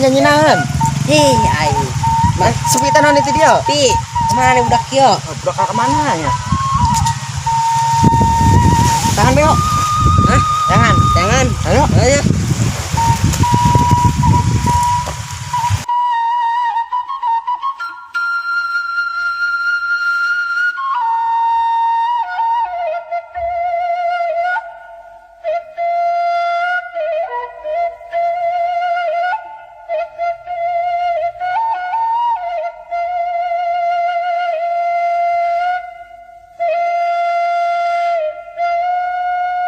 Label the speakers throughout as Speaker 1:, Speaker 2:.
Speaker 1: Nyanyinahan.
Speaker 2: Hih, aing.
Speaker 1: Eh, sepitan naon itu dia?
Speaker 2: Pi, kemana budak kieu?
Speaker 1: Oh, budak ka mana ya? Tangan beo.
Speaker 2: Hah?
Speaker 1: Jangan.
Speaker 2: Jangan.
Speaker 1: Ayo.
Speaker 2: Ayo.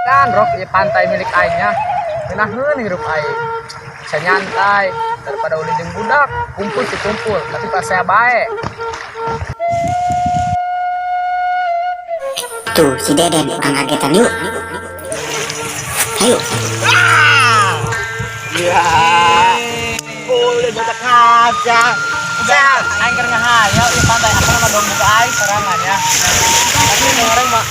Speaker 3: Kan rok di pantai milik aingnya. Ngeunaheun hirup aing. Bisa nyantai daripada ulin jeung budak, kumpul sih kumpul, tapi pas saya baik.
Speaker 4: Tuh si Deden orang kagetan yuk. Ayo.
Speaker 1: Ya. Boleh baca kaca.
Speaker 3: Udah, aing keur ngahayal di pantai aku mah dong buka aing sorangan ya. Tapi ini orang mah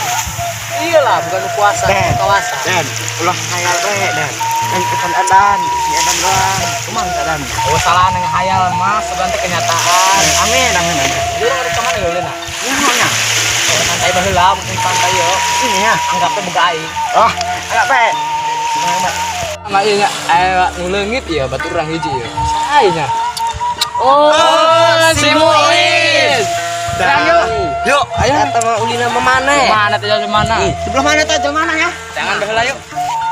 Speaker 3: iyalah bukan puasa,
Speaker 1: Den.
Speaker 3: kawasan.
Speaker 1: Dan, ulah khayal bae dan. Kan bukan adan, si adan doang. Kumang adan.
Speaker 3: Oh salah ngahayal mah sebenarnya kenyataan.
Speaker 1: Amin, amin, amin.
Speaker 3: Jadi orang ke mana ya ulina?
Speaker 1: Ya mana?
Speaker 3: Oh, santai baheula mungkin pantai yo.
Speaker 1: Ini ya.
Speaker 3: Anggapnya buka aing.
Speaker 1: Oh, agak bae.
Speaker 3: Sama iya nya, eh nu leungit ya batur urang hiji ya. Saha nya? Oh, si Muiz. Terang yuk.
Speaker 1: Yuk,
Speaker 3: Ayo.
Speaker 2: Eta mah ulina mah mana?
Speaker 3: Mana teh jalan mana?
Speaker 1: Sebelah mana tuh? Jalan mana ya?
Speaker 3: Jangan baheula yuk.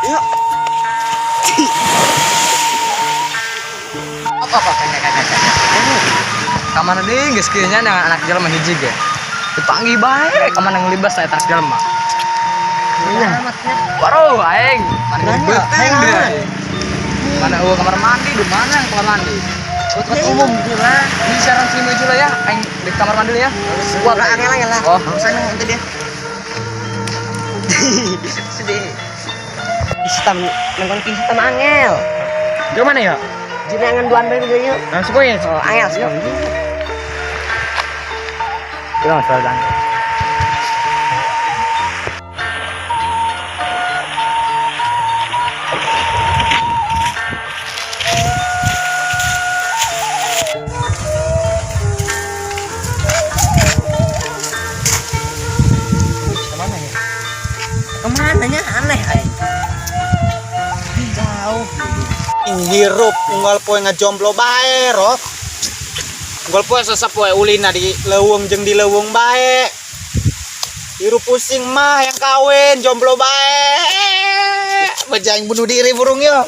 Speaker 1: Yuk.
Speaker 3: Apa apa kayak kayak kayak. Ka mana deui geus kieu nya anak jelema hiji ge. Dipanggih bae ka mana ngelibas saya tas jelema.
Speaker 1: Iya.
Speaker 3: Waduh, aing. Mana
Speaker 1: Berani,
Speaker 3: beuteung
Speaker 1: aing.
Speaker 3: deui. Mana eueuh kamar mandi di mana yang kamar mandi?
Speaker 1: Tempat umum gitu lah.
Speaker 3: Di saran si Muiz lah ya, aing di kamar mandi ya. Kuat.
Speaker 2: Ulah angel angel lah.
Speaker 3: Oh,
Speaker 1: Sana nanti dia.
Speaker 2: Sedih. Sistem nongkon ki sistem angel.
Speaker 1: Jauh mana ya?
Speaker 2: Jenengan duan bae gitu yuk.
Speaker 1: Langsung ya.
Speaker 2: Oh, angel sih.
Speaker 3: Kita masalah jangan.
Speaker 1: Kemana ya?
Speaker 2: Kemana nya aneh aing.
Speaker 1: Jauh. Hirup unggal poe ngajomblo bae, Rok. Unggal poe sesep poe ulina di leuweung jeung di leuweung bae. Hirup pusing mah yang kawin jomblo bae. Bejaing bunuh diri burung yo.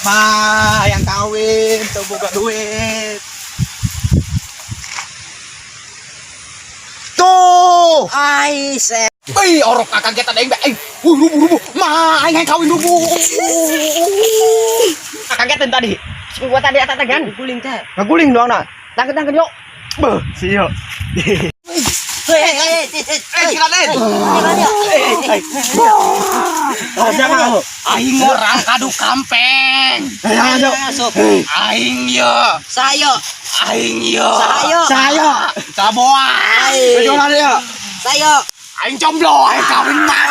Speaker 1: Mah yang kawin teu boga duit. Tuh.
Speaker 2: Ai, se.
Speaker 1: Ih, orok kagetan aing bae. Wuh, rubuh rubuh. Mah aing yang kawin rubuh. Kagetan tadi.
Speaker 2: Gua tadi atas kan guling teh.
Speaker 1: Ngaguling doang nah.
Speaker 2: Tangket tangket yuk.
Speaker 1: Beuh, sio.
Speaker 2: Hei, hei, hei, hei.
Speaker 1: Eh, silakan. Oh, siapa kamu?
Speaker 3: Aing orang kadu kampeng.
Speaker 1: Ayo, ayo.
Speaker 2: Masuk.
Speaker 3: Aing yo,
Speaker 2: Sayo,
Speaker 3: aing yo.
Speaker 2: sayo,
Speaker 1: Saya.
Speaker 3: Saboa.
Speaker 2: Ai.
Speaker 1: Ayo, ayo.
Speaker 2: Sayo.
Speaker 3: Aing jomblo, aing kawin mah.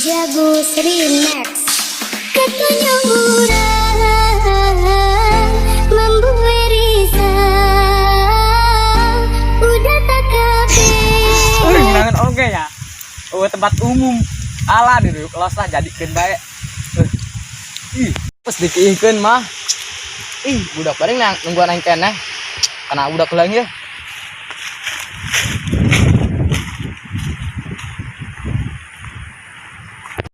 Speaker 5: Jago Remix. Katanya urang membuat risau. Udah tak kabe.
Speaker 3: Wih, ngangan oge ya. Oh, tempat umum. Alah duduk los lah jadikeun bae. Ih, pas dikiihkeun mah. Ih, budak paling nang nungguan aing keneh. Kana budak leuang ya.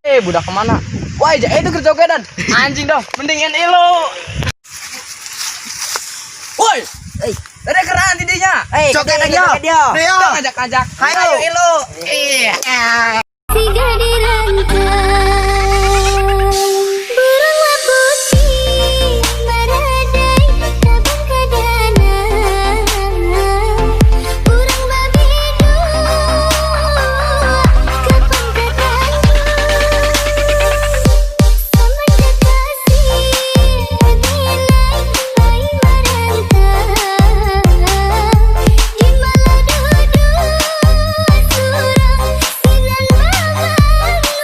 Speaker 3: Eh, budak kemana? Wah, itu kerja jogedan. Anjing dong, mendingan ilu. Woi,
Speaker 2: Hei,
Speaker 3: ada keren tidinya.
Speaker 2: hei,
Speaker 1: Joget aja.
Speaker 2: joget yo.
Speaker 1: Ayo.
Speaker 3: Dong ajak-ajak.
Speaker 2: Ayo, ilu.
Speaker 3: Iya.
Speaker 5: Siga dirantang. Burung putih maradai tabung kadana. Urang babidu kepeng katandu. Semenjak kasih nilai ai marantang. Di malah duduk surang sinan babalu.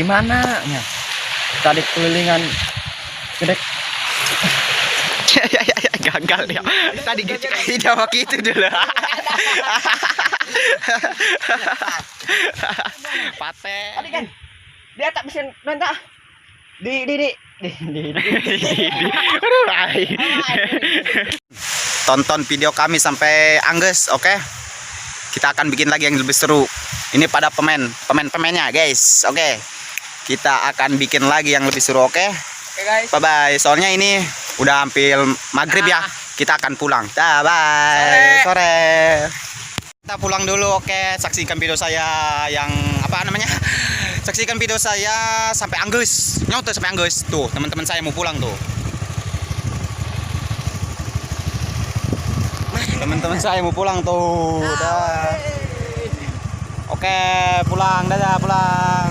Speaker 3: Di mana nya? Tadi kelilingan gede.
Speaker 1: Gagal ya. Tadi gitu dia pakai itu dulu. Pate.
Speaker 3: Tadi kan dia tak bisa nonton. Di di.
Speaker 1: Aduh, ai. Tonton video kami sampai angges, oke? Kita akan bikin lagi yang lebih seru. Ini pada pemain, pemain-pemainnya, guys. Oke. Kita akan bikin lagi yang lebih seru, oke?
Speaker 3: Oke, guys.
Speaker 1: Bye bye. Soalnya ini udah hampir maghrib ya. Kita akan pulang. Dah, bye. Sore. Kita pulang dulu, oke. Saksikan video saya yang apa namanya? Saksikan video saya sampai angges. Nyoto sampai angges. Tuh, teman-teman saya mau pulang tuh. Teman-teman saya mau pulang tuh. Dah. Oke, pulang. Dadah, pulang.